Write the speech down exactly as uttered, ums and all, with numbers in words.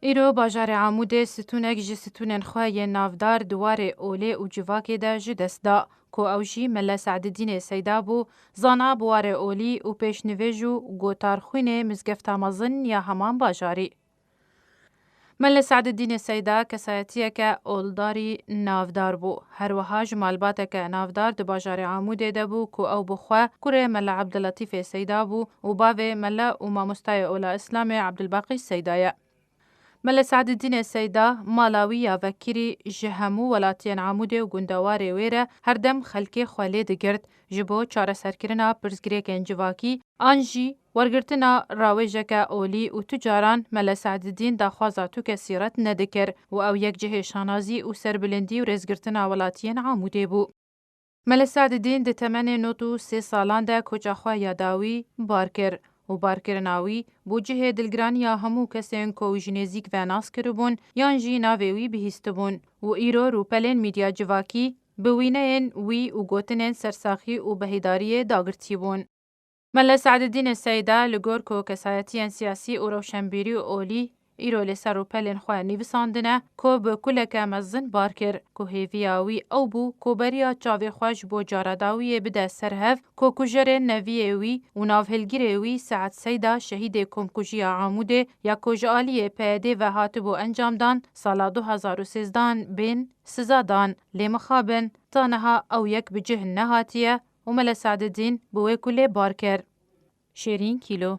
Îro bajarê Amûdê stûnek ji stûnên xwe yên navdar di warê olê û civakê de ji dest da, ku ew jî Mele Se'didînê Seyda bû, zana bi warê olî û pêşnivêj û gotarxwînê mizgefta mezin ya heman bajarî. Mele Se'didînê Seyda kesayetiyeke oldarî navdar bû. Her wiha ji malbateke navdar di bajarê Amûdê de bû ku ew bi xwe kurê Mele Ebdilletîfê Seyda bû û bavê Mele û mamostayê ola Îslamê Ebdilbeqî Seyda ye. Mele Se'didînê Seyda, mala wî ya vekirî ji hemû welatiyên Amûdê û gundewarê wê re her dem xelkê xwe lê digirt, ji bo çareserkirina pirsgirêkên civakî, an jî wergirtina rawêjeke olî û tu caran Mele Se'didîn daxwaza tu kesî red nedikir û ew yek cihê şanazî û serbilindî û rêzgirtina welatiyên Amûdê bû. Mele Se'didîn di temenê nod û sê salan de koça xwe ya dawî bar kir û barkirina wî bû cihê dilgiraniya hemû kesên ku wî ji nêzîk ve nas kiribûn yan jî navê wî bihîstibûn û îro rûpelên medya civakî bi wîneyên wî û gotinên sersaxî û behîdariyê dagirtî bûn. Mele Se'didînê Seyda li gor ku kesayetiyên siyasî û rewşenbîrî û olî îro li ser rûpelên xwe nivîsandine, ku bi kuleke mezin bar kir, ku hêviya wî ew bû ku beriya çavê xwe ji bo cara dawiyê bide ser hev, ku kujerên neviyê wî û navhilgirê wî Se'd Seyda şehîdê komkujiya Amûdê ya ku ji aliyê P Y D ve hatibû encamdan, sala du hazar û sêzdehan bên siza dan, lê mixabin ta niha ew yek bi cih nehatiye û Mele Se'didîn bi wê kulê bar kir. Şêrîn Kîlo.